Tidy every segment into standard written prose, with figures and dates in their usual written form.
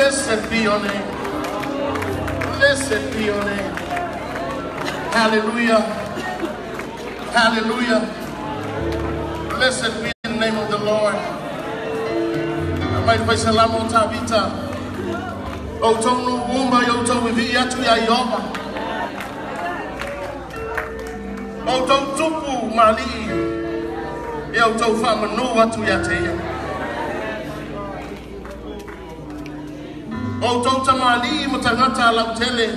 Blessed be your name. Blessed be your name. Hallelujah. Hallelujah. Blessed be the name of the Lord. Mai fai salamo tavita. O tonu uma i o tau i atu ia Iova. O tau tupu mali. E o tau whamanu atu ia te ia. O tau tamali ma tangata lau tele.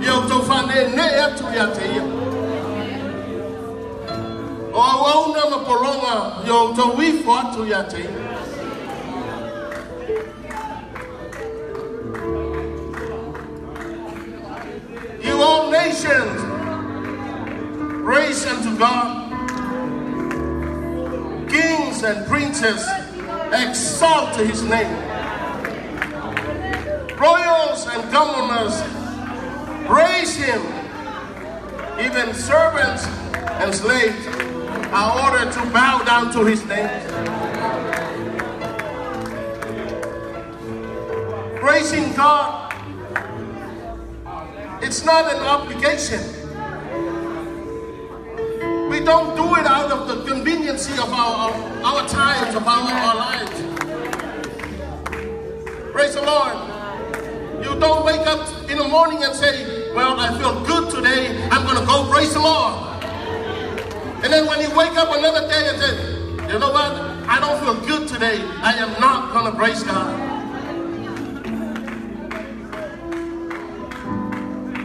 E o tau whane ne atu ia te ia. O au auna ma polonga i o tau ifo atu ia te ia. You all nations, praise unto God. Kings and princes, exalt his name. Royals and governors, praise him. Even servants and slaves are ordered to bow down to his name. Praising God, it's not an obligation. We don't do it out of the conveniency of our times, of our lives. Praise the Lord. You don't wake up in the morning and say, well, I feel good today, I'm going to go praise the Lord. And then when you wake up another day and say, you know what, I don't feel good today, I am not going to praise God.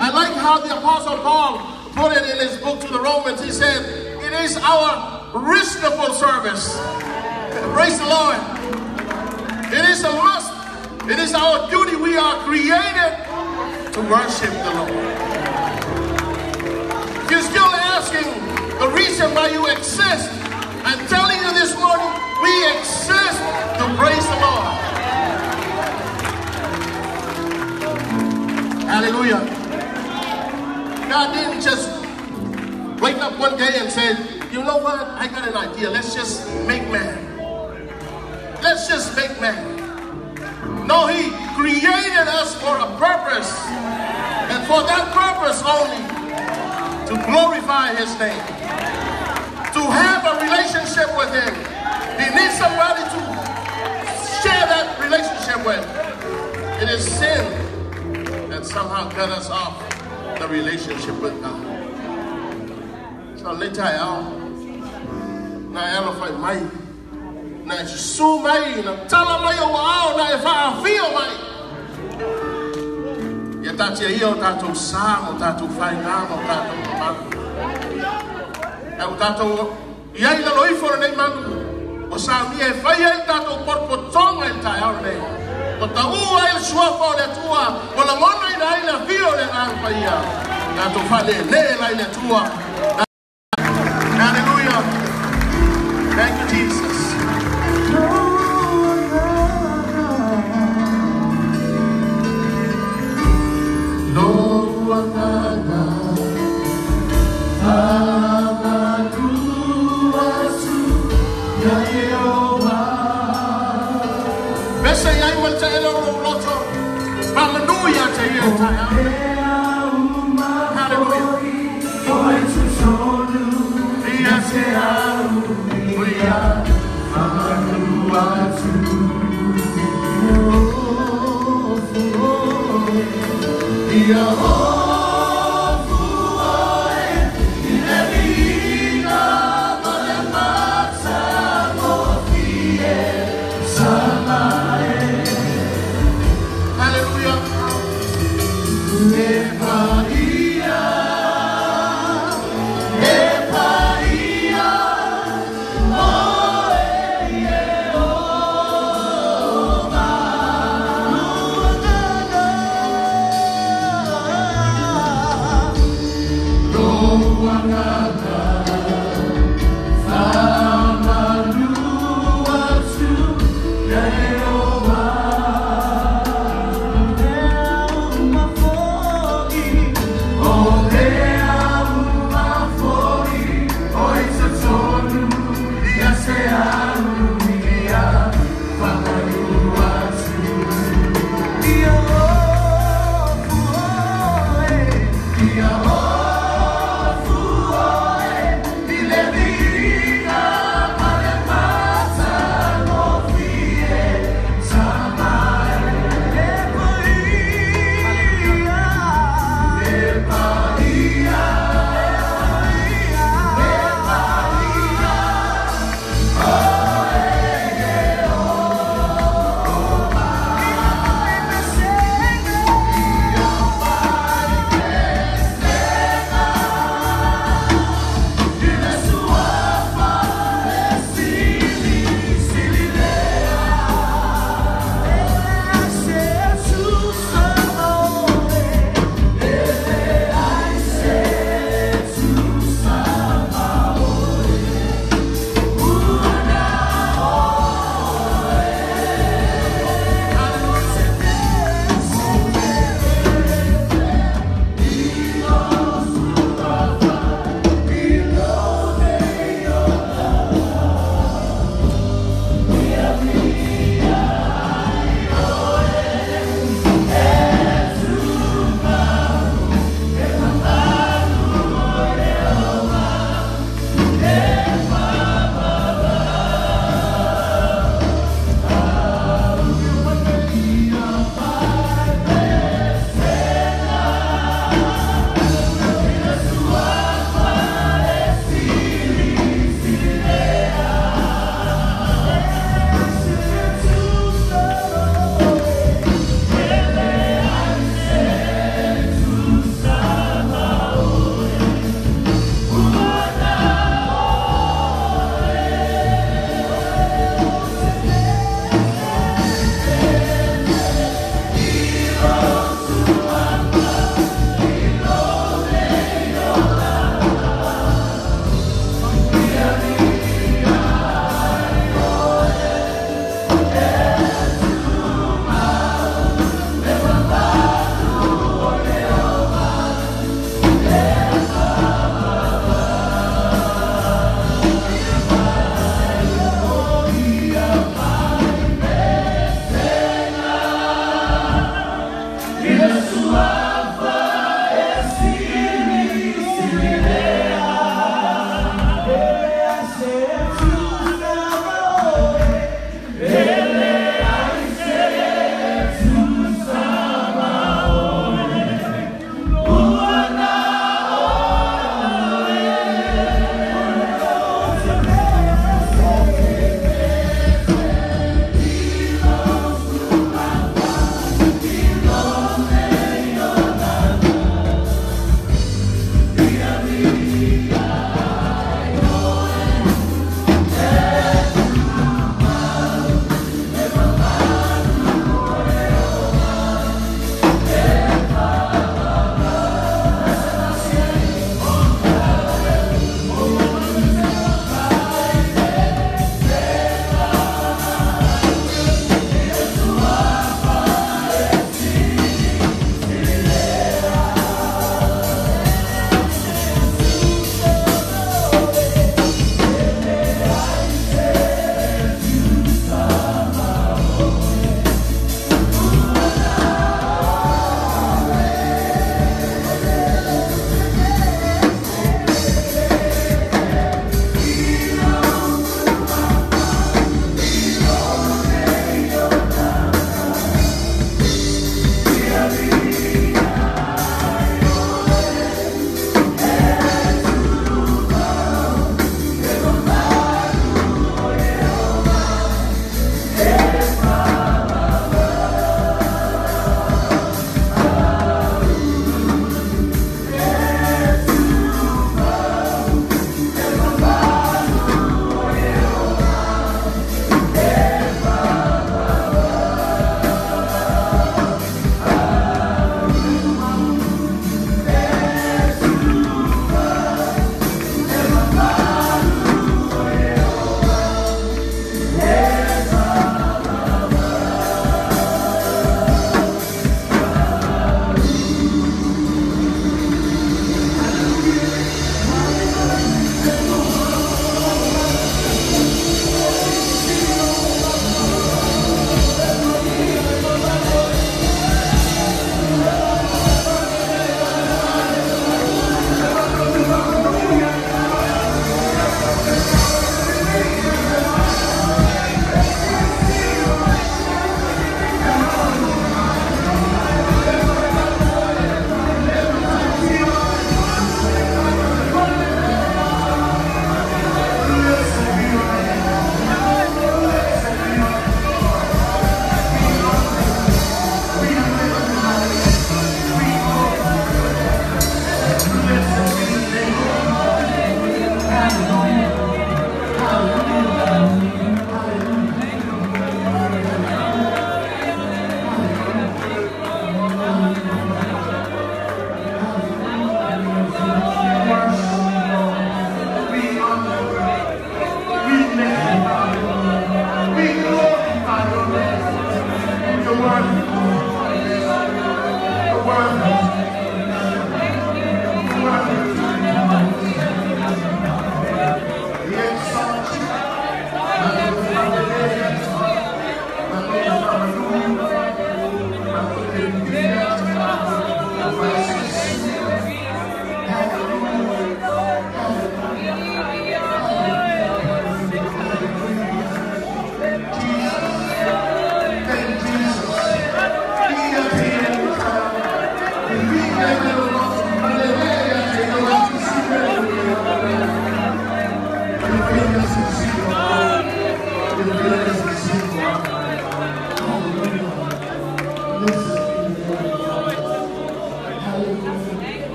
I like how the Apostle Paul put it in his book to the Romans. He said, it is our reasonable service. Praise the Lord. It is a must. It is our duty. We are created to worship the Lord. If you're still asking the reason why you exist, I'm telling you this morning, we exist to praise the Lord. Hallelujah. God didn't just wake up one day and say, you know what, I got an idea, let's just make man. Let's just make man. No, he created us for a purpose. And for that purpose only, to glorify his name. To have a relationship with him. He needs somebody to share that relationship with. It is sin that somehow cut us off the relationship with God. So later na elo fai mai na su mai na tala mai o ao na e whaafio mai. Ia tātia ia o tātou sā, o tātou whainga, o tātou mamalu. E o tātou ia i lalo ifo nei manu, o sā mia e whai ai tātou porpotonga i tai ao nei. O ta ua e suafa o le tua, o la ngona i la ina fio le ngā paia. Tātou whale ne la i le tua. Hallelujah. Thank you, Jesus.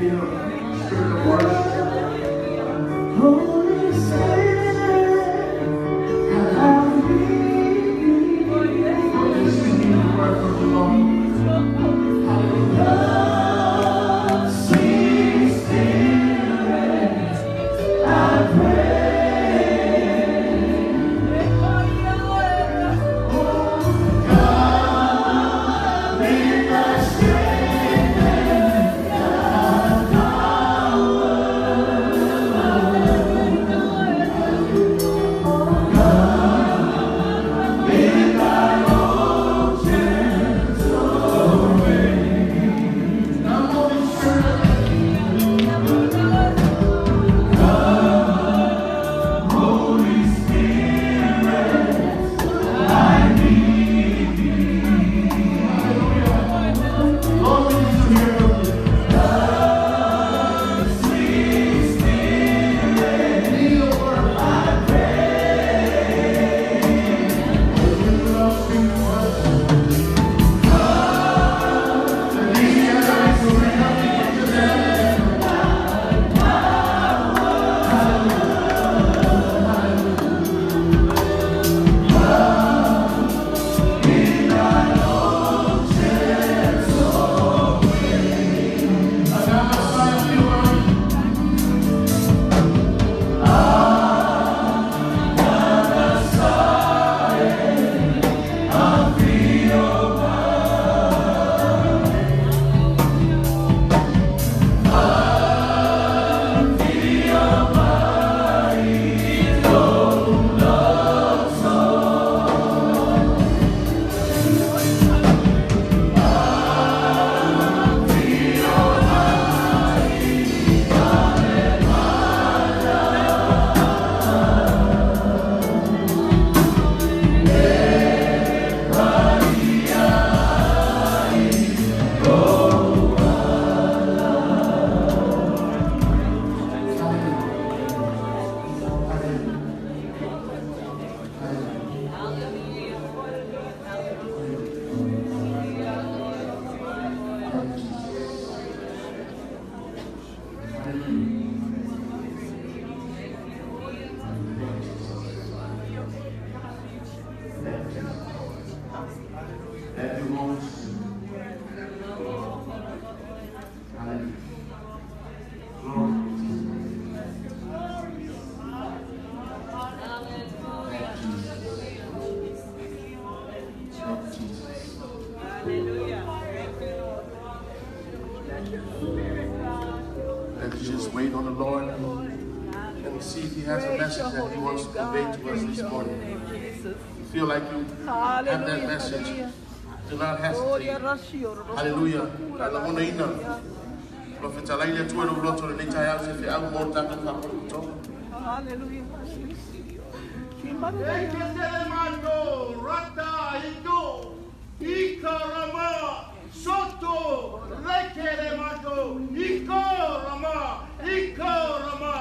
in a spirit of worship. Holy Spirit, I need thee. Let's receive the word from the Lord. Love, sweet Spirit, I pray. God, in thy strength and thy power. God, in thy own gentle reign. Come, Holy Spirit. Come, Holy Spirit, I need thee. Lord, we need to hear from you. Come, sweet Spirit, We need your word. I pray. Speak to us. That these gatherings will bring nothing but yourself. Thank you, Holy Spirit. Hallelujah. Glory to you. Thank you, Jesus. Thank you, Jesus. Let's just wait on the Lord and see if He has a message that He wants to convey to us this morning. If you feel like you have that message, do not hesitate. Hallelujah. Alamonaina. Prophet Alaile tuwe no loto le tae se fe au mo tato fa puto. Eketelemando, rata ito, ikarama, soto, rekelemando, ikorama, ikorama,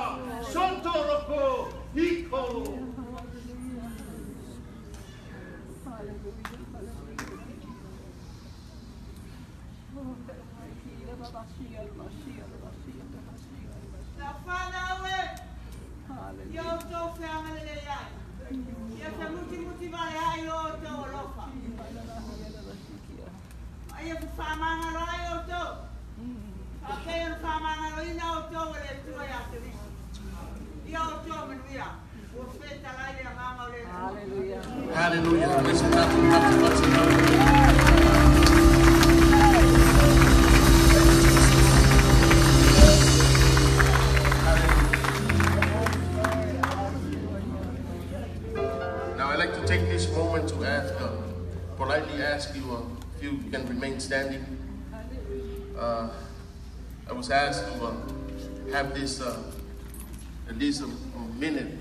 soto roko, iko. Hallelujah. Listen up. Now I'd like to take this moment to ask, politely ask you if you can remain standing. I was asked to have this at least a minute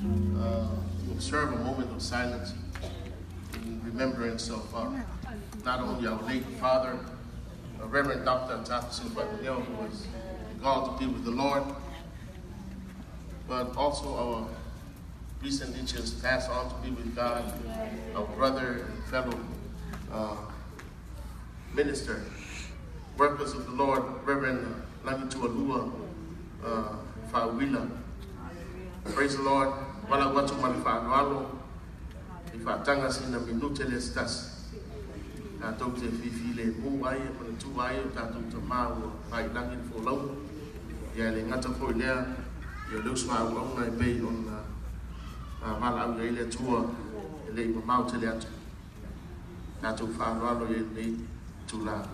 to observe a moment of silence in remembrance of not only our late father, Reverend Dr. Atafa Sulufataniau, who was gone to be with the Lord, but also our recently just passed on to be with God, our brother and fellow minister, workers of the Lord, Reverend Lagitualua Faauila. Praise the Lord. Wala watu ma le faaaloalo i faataga sina minute le se tasi. Tatou te fifilemu ai e manatua ai o tatou tamā ua faailagi le folauga. Ia e le gata foi lea, ia o le uso a auauna e pei ona valaau i ai le Atua e le i mamao tele atu. Tatou faaaloalo i ai i lenei itula.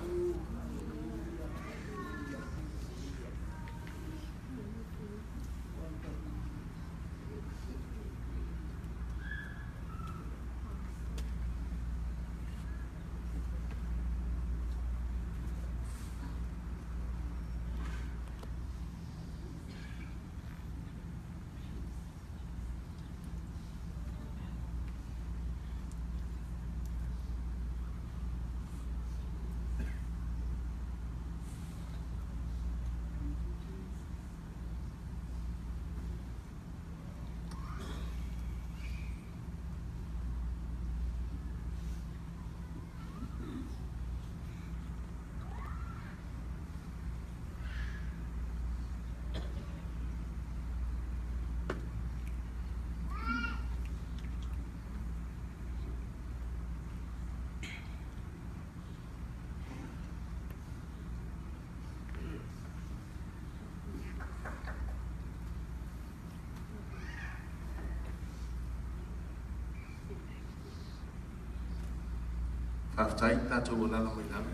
Faafetai, tatou alala mai lalo.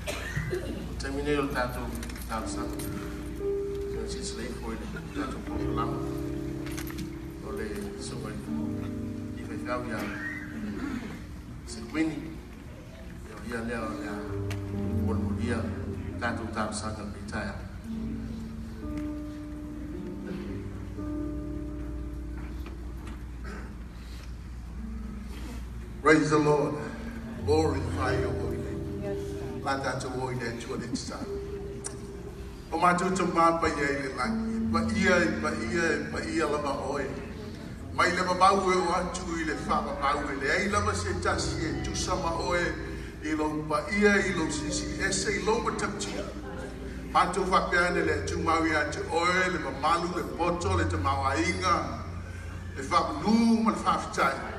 O le taimi nei o le tatou talosaga, se silasila ifo i le tatou polokalama o le susuga i faifeau ia Sekuini, ia o ia lea o le a molimolua tatou talosaga lenei taeao. Praise the Lord. Glorify your holy name. La tatou o i le Atua le tatalo. O matou Tamā paia i le lagi, e paia, e paia, e paia lava Oe. Mai le vavau e oo atu i le faavavau, e leai lava se tasi e tusa ma Oe i Lou paia, i Lou silisili ese, i Lou matautia. Matou faapea ane le tumau ia te Oe le mamalu, le poto, le tamaoaiga, le faamanu ma le faafetai,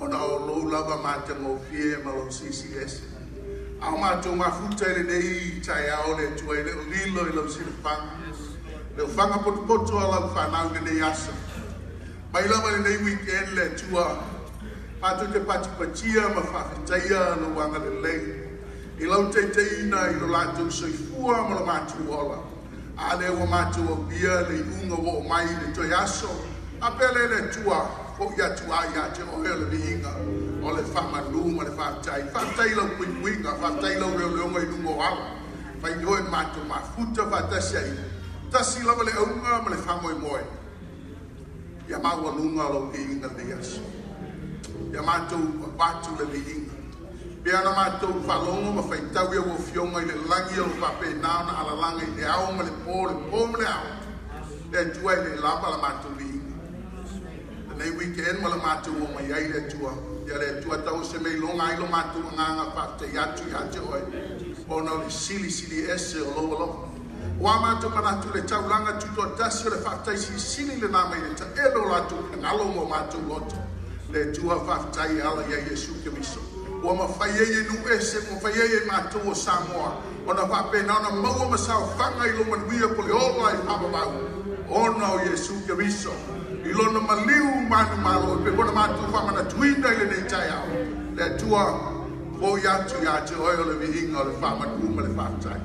ona o Lou lava matagofie ma Lou silisili ese. A o matou mafuta i lenei taeao le Atua e le o lilo i Lau silafaga, le ofaga potopoto a Lau fanau i lenei aso. Mai lava lenei weekend le Atua, matou te patipatia ma faafetaia Lou agalelei i Lau taitaiina i lo latou soifua ma lo matou ola. A lea ua matou aulia le iuga ua oo mai i le toe aso, a pea lea le Atua, fo'i atu lava ia te Oe o le viiga, o le faamanu ma le faafetai. Faafetai i Lau puipuiga, faafetai i Lau leoleoga i luga o ala. Fai Oe matou mafuta faatasi ai. Tasi lava le auga ma le faamoemoe, ia maualuga Lou viiga lenei aso. Ia matou avatu le viiga. Pea na matou faalogo ma faitau i au afioga i le lagi o lo faapena ona alalaga i le ao ma le po, le po ma le ao. Le Atua e le lava la matou viiga. Lenei weekend ma la matou o mai ai le Atua. Ia le Atua tau se mea iloga ai lo matou agaga faafetai atu ia te Oe, ona o le silisili ese o Lou alofa. Ua matou manatu le taulaga tutoatasi o le faafetai silisili lena mai le taele o latou finagalo ma o matou loto. Le Atua faafetai e ala ia Iesu Keriso. Ua mafai ai e nuu ese, ua mafai ai e matou o Samoa, ona faapena ona maua ma saofaga i Lou manuia po le ola e faavavau, ona o Iesu Keriso. I Lona maliu manumalo e pei ona matou faamanatuina i lenei taeao. Le Atua, fo'i atu ia te Oe o le viiga o le faamanu ma le faafetai.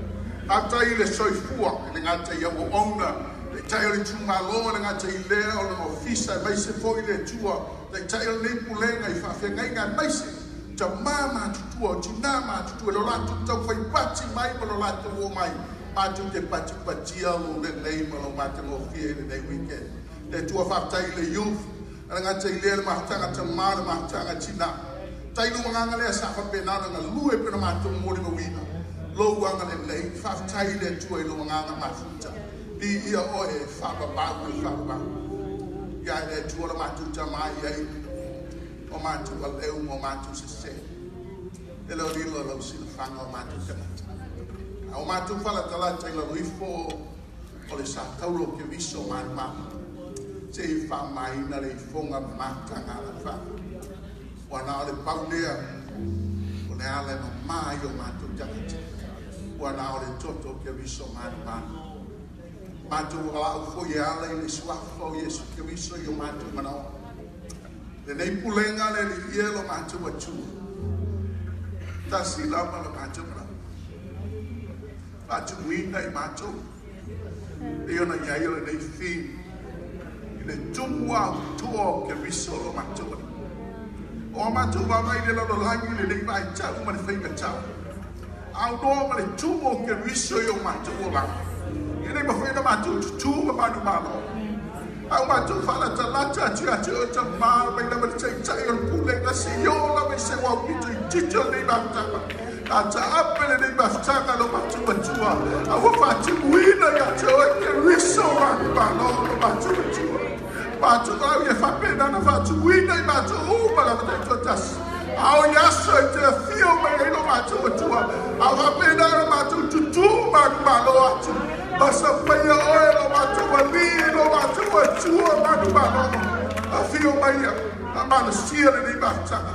Faafetai i le soifua, e le gata i auauauna, taitai o le itumalo, e le gata i lea o lona ofisa, aemaise foi le Atua, taitai o lenei pulega i faafeagaiga, aemaise tamā matutua, o tinā matutua, i lo latou taufaipati mai ma lo latou oo mai, matou te patipatia Lou lelei ma Lou matagofie i lenei weekend. Le Atua faafetai i le youth, e le gata i lea le mafutaga tamā, le mafutaga tinā. Tai lou agaga lea sa faapena ona galue pe na matou molimauina Lou agalelei. Faafetai i le Atua i Lou agaga mafuta. Viia Oe e faavavau e faavavau. Ia e le Atua la matou tamā i ai o matou aleu ma o matou sese. E leo lilo lau silafanga o mātou tagata. A o mātou falatalata i lalo ifo o le sa tauro ke viso manu malo. Se i whaamaina le ifonga matanga la wha. Ua na o le paulea o le ala e mamā i o mātou tagata. Ua na o le toto ke viso manu malo. Mātou walau fo i ala i le suafa o Iesu Keriso i o mātou manao. Le nei pulenga le li ia lo mātou atua. Tasi lama lo mātou manao. Whātuina i mātou. E ona iai o le nei whini. I le tumu au toa o Keriso lo mātou manao. O mātou wawai le lalo langi le nei vai tau ma le whainga tau. Au noa ma le tumu o Keriso i o mātou o langa. E nei mawhaina mātou tutu ma manu malo. Au mātou whalatalata atu atu o ta mā mai na ma le taitai o le pule na se iola mai se wau pito i tito nei mafutanga. A ta ape le nei mafutanga lo mātou matua. A ua whātimuina ia te oe Keriso manu malo lo mātou matua. Mātou au ia whapena na whātimuina i mātou uma la mataito tasi. Au i aso i te whio mai ai lo mātou matua. Au whapena lo mātou tutu manu malo atu. Masa paia oe lo mātou wali, lo mātou atua manu malo. A whio mai a manasia le nei mafutanga.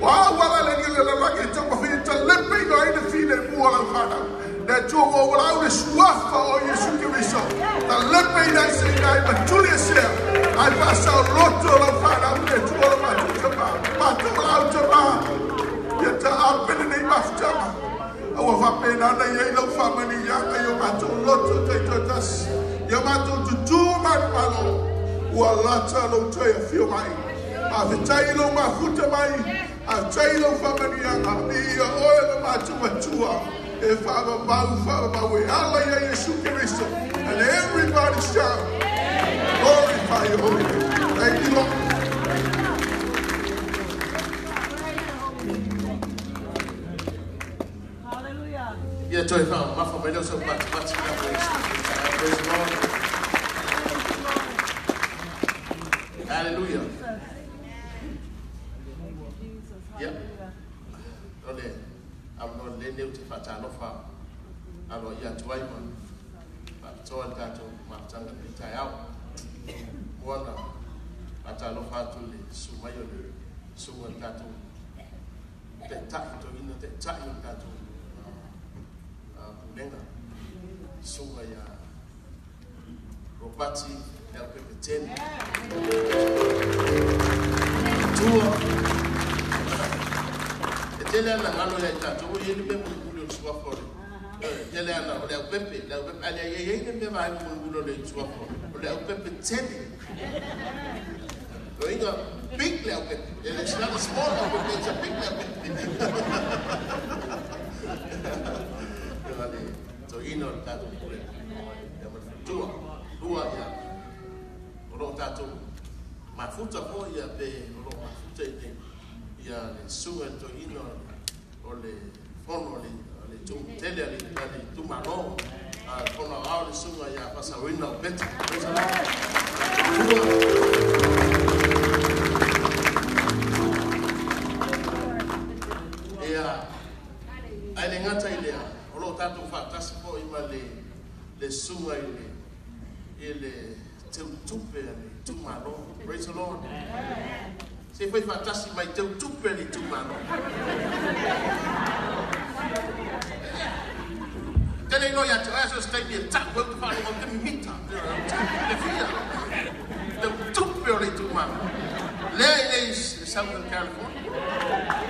Wa wala le ni le lalagi e tau mawhia ta lepe i no aina whine mua lau whanau. Le atua wa wala au le suafa o Iesu Keriso. Ta lepe i nai se i nai matuli e sea. Ai whasao loto lau whanau le atua lo mātou tama. Mātou lau tama. Ia ta apele nei mafutanga. Aua whapena na iei lau whamani ianga i o mātou loto taitoatasi. Ia mātou tutu manu malo. Ua lata lau toi a whio mai. A whitai lau mafuta mai. A tai lau whamani ianga. Ia oe lo mātou matua. E whaamau e ala ia Iesu Keriso. And everybody shout, glorify your holy name. Thank you, Lord. Ia toi wha, mafa mai leo sau pati pati ka praise the Lord. Hallelujah. Yeah. Ole, am no le neu te whatalofa alo ia tuai ma. Whakatoa le tātou mafutanga le tai au. Moana, whatalofa atu le sumai o le sunga le tātou. Te tai, toina te tai o le tātou. Pulenga, sunga ia Robati, leo pepe teni. Tua. E tele ana ngalo ia i tātou, o ieni me mulimuli o le suafa o le. Tele ana, o le au pepe, alia ia iei ne mea vaai mulimuli o le suafa, o le au pepe teni. O inga, big le au pepe. It's not a small au pepe, it's a big le au pepe. To ina o le tātou pulenga. Ia ma le tua, lua ia. O loo tātou mafuta po ia pe o loo mafuta i nei. Ia le sunga to ina o le fono o le tele a le tumalo. A fono ao le sunga ia pasawina o peta. Tua. Ia, ai le ngata i lea. O loo tātou whātasi po i ma le sunga i le teutupe a le tumalo. Praise the Lord. Se whai whātasi mai teutupe a le tumalo. Tele ino ia te oea so steini e taku au te whanau o te mimita. Le whia. Teutupe o le tumalo. Lea i lei Southern California.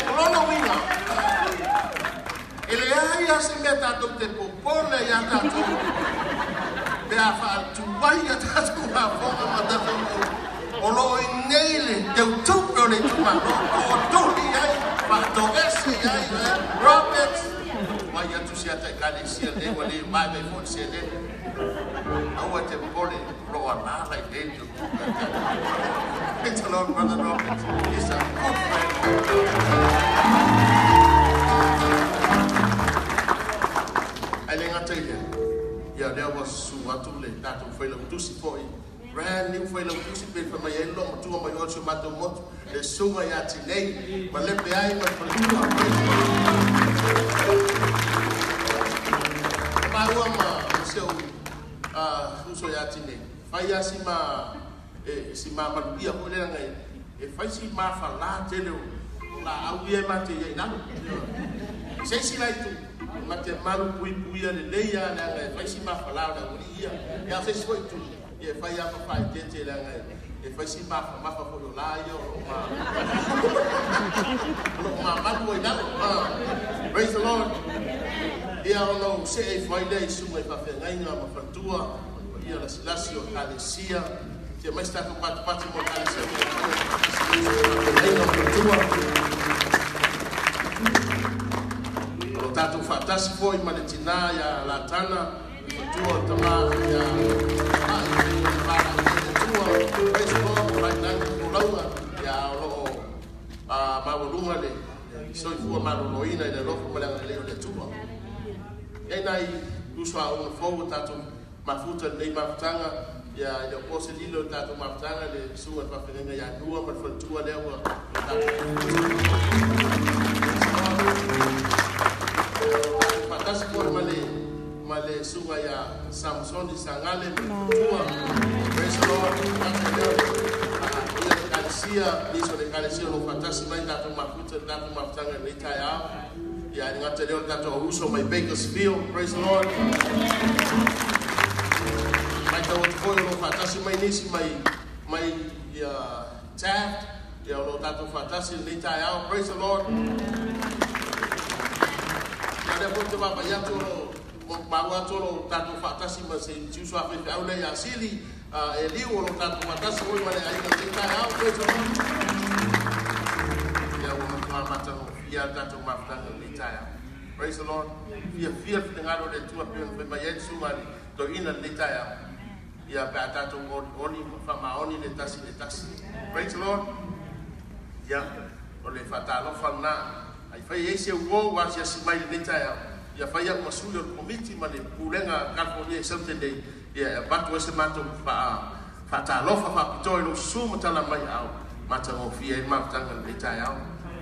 O lona winga. E le ai a se mea tātou te popole ia tātou. Pe a whaatuai a tātou a whonga ma tātou. O lo i nei le teutupe o le tumalo. O toli ai, whaatoese ai, Robert. Mai atu si ata i kale sia le, wa le mai mai fo sia le. Aua te popole, lo a nala i le teutupe. Praise the Lord, Brother Robert. He's a good friend. Ai le ngata i lea. Ia lea wa su atu le tātou whailau tusi po i. Brand new whailau tusi pe wha mai ai lo matua mai o se mātou motu. Le susuga ia Tinei ma Lepe ai ma le faletua. Maua ma si ou uso ia Tinei, fai lava si ma si ma maluia foi lea e fai si mafalā tele o laau ia e mate i ai i lalo. Se isi la itu, ma te malu puipuia lelei lava leaga e fai si mafalā o le aualii ia. Ia a o se isi foi itu, ia e fai lava ma faaeteete leaga e fai si mafamafa foi o la ia o lo o mamalu ai i lalo. Praise the Lord. Ia ona ou see ifo ai lea i susuga i faafeagaiga ma faletua, paia lasilasi o Ekalesia. Tia mai se tatou patipati mo Ekalesia mo le faafeagaiga ma faletua. O lo tatou faatasi foi ma le tina ia Latana, faletua o le tama ia Ma'i le valaauina e le Atua. Praise the Lord. O la i lagi le folauga ia o lo o maualuga le soifua maloloina i le alofa ma le agalelei o le Atua. E i ai nai uso aoga fou o tatou mafuta i lenei mafutaga, ia e le o po se lilo i le tatou mafutaga i le susuga i le faafeagaiga ia Nua ma le faletua lea ua tatou faatasi foi ma le susuga ia Samsoni Sagale ma le faletua. Praise the Lord. Gata lea o le Ekalesia, nisi o le Ekalesia o lo o faatasi mai tatou mafuta i le tatou mafutaga i lenei taeao. Ia, e le gata i lea o le tatou auuso mai Bakersfield, praise the Lord. Matau atu foi o lo o faatasi mai nisi mai mai ia Taft, ia o lo o tatou faatasi i lenei taeao, praise the Lord. Ia lea foi ou te vaavaai atu o lo o maua atu o lo o tatou faatasi ma si uso a faifeau lea ia Sili Eliu, o lo o tatou faatasi foi ma le aiga i lenei taeao, praise the Lord. Ia ua matua matagofie lava le tatou mafutaga i lenei taeao. Praise the Lord. Fiafia le finagalo o le Atua pei ona fai mai ai le susuga a le toeaina i lenei taeao. Ia pe a tatou olioli ma faamaoni le tasi i le tasi. Praise the Lord. Ia, o le faatalofa lena. Ai fai ai se uo ua asiasi mai i lenei taeao, ia fai au ma sui o le komiti ma le Pulega a California i Saute nei, ia e avatu ai se matou faatalofa faapitoa i lou susu ma tala mai aao matagofie ai le mafutaga i lenei taeao.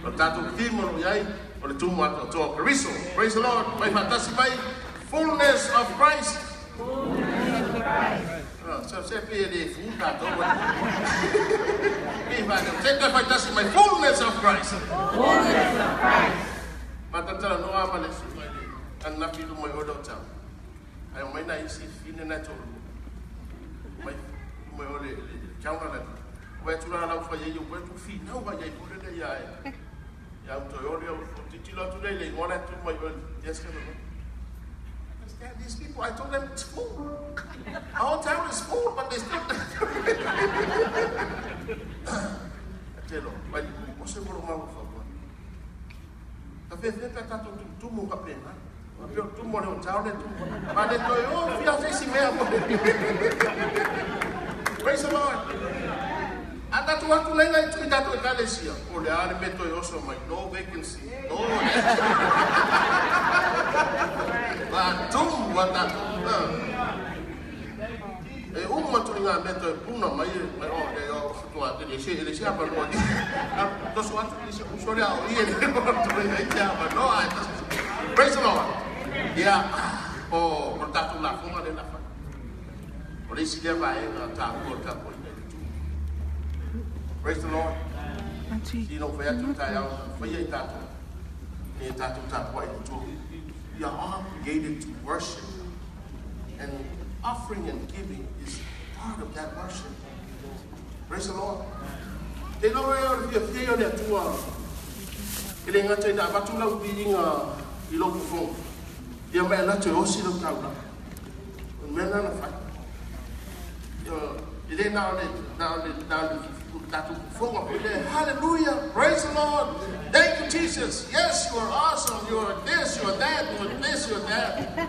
O le tatou theme o lo o i ai, o le tumu atoatoa o Keriso. Praise the Lord. Mai faatasi mai, Fullness of Christ. Fullness of Christ. So se pei e le fu tatou. Pei whanau. Se toe faatasi mai, Fullness of Christ. Fullness of Christ. Matatala noa ma le susuga i le ananafi i luma i o le o tau. Ai o mai nai isi fine nai tolu. Mai luma i o le kauna le. Wai atu la lau fai ai o koe tu finau vai ai pule le ia e. Ia au toi ole au titilo atu le le ingoa le atu mai o le desk le. Understand these people, I told them it's full. Our town is full, but they still. Telo, mai o se molo mau fa. Ta fe fe pe tatou tumutumu ka pena. Pe o tumu o le o le tumu. Ma le toi o fia se si mea mo. Praise the Lord. A tatou atu nei nai tui tatou ekalesia. O le a le me toi oso mai. No vacancy. No. Va tumu a tatou. E uma atu i ngā mea toe puna mai e mai o e o tua te le se le se apa noa ni. Toso atu le se uso le ao i e le o tu e te apa noa. Praise the Lord. Ia o o tatou lafoga le lafa. O le isi lea vaega taua o le tapuaiga i le Atua. Praise the Lord. Sina ou fai atu i le taeao, faia i tatou, e tatou tapuai i le Atua. We are obligated to worship. And offering and giving is part of that worship. Praise the Lord. Te iloa e o le fiafia o le Atua e le gata ina avatu lau viiga i lou fofoga, ia ma e alu atu e osi lau taulaga. O le mea lena na fai. E le na o le, na o le, na o le tatou fofoga foi lea. Hallelujah, praise the Lord, thank you Jesus, yes you are awesome, you are this, you are that, you are this, you are that.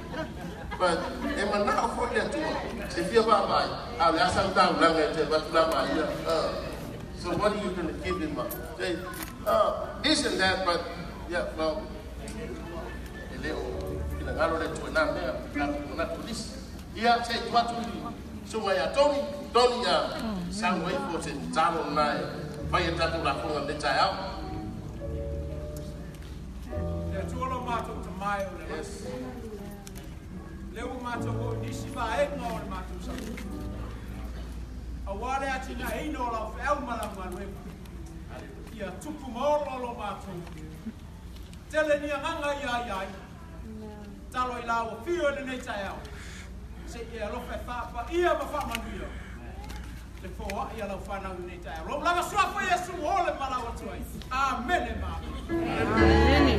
But e manao foi le Atua, e fia vaavaai, a o le a sau taulaga e te avatu la ma ia. So what are you going to give him? Say, this and that, but yeah, well, e le o finagalo le Atua i nā mea, tatou manatu nisi. Ia, se i tuu atu i susuga ia Tony, Tony ia sau ai po o se tatalo lena e Fai e tātou lafonga le tae au. Le atua lo mātou tamai o le Yes. Le ua mātou o nisi vaenga o le mātou sa. A wale ati na ino o lau wheau malau maluema. Ia tupu maolo lo mātou. Tele ni anganga ia ia ai. Talo i lau o whio le nei tae au. Se ia alofa e whaapa ia ma whaamanuia. Le fōa ia lau whanau nei tae au. Lou lava suafa ia su ole malau atu ai. Amene ma. Amen.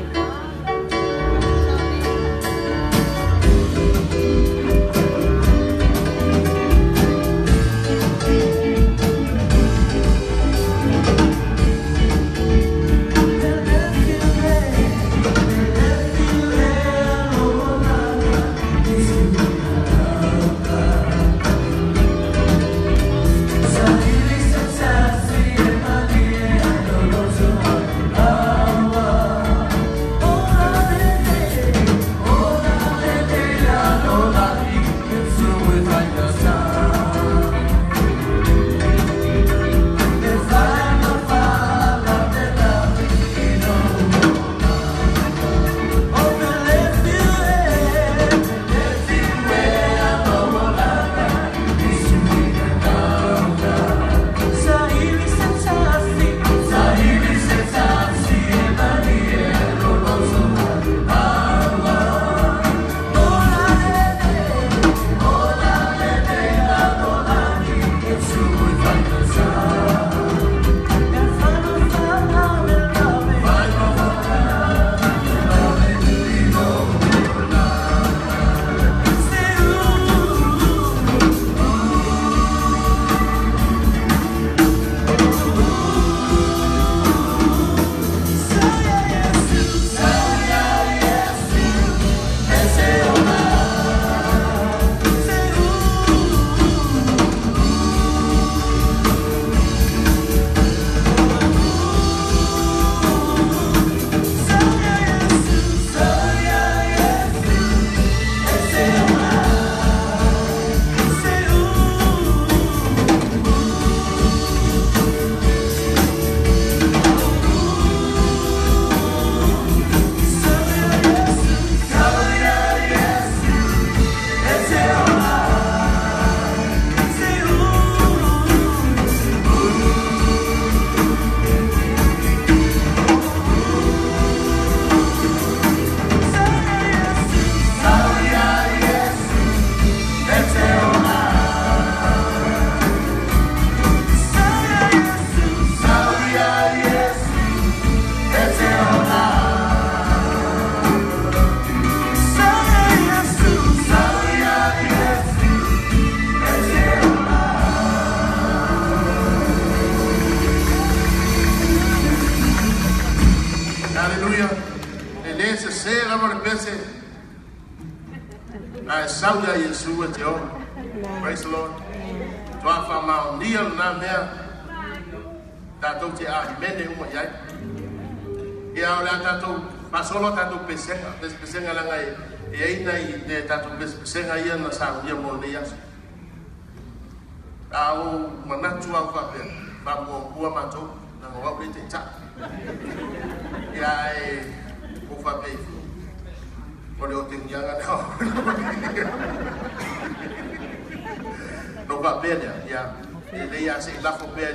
Praise the Lord. Toa whamao nia nā mea tātou te ahi mene uma iai. Ia o lea tātou pasolo tātou pesenga. Pesenga langa e eina i te tātou pesenga ia na sāunia mō nei aso. A o manatu au whapea. Whamua mpua mātou. Nanga wau le te tā. Ia e o whapea i. O le o te ngianga nao. No whapea lea. Ia e lea se lafo pea.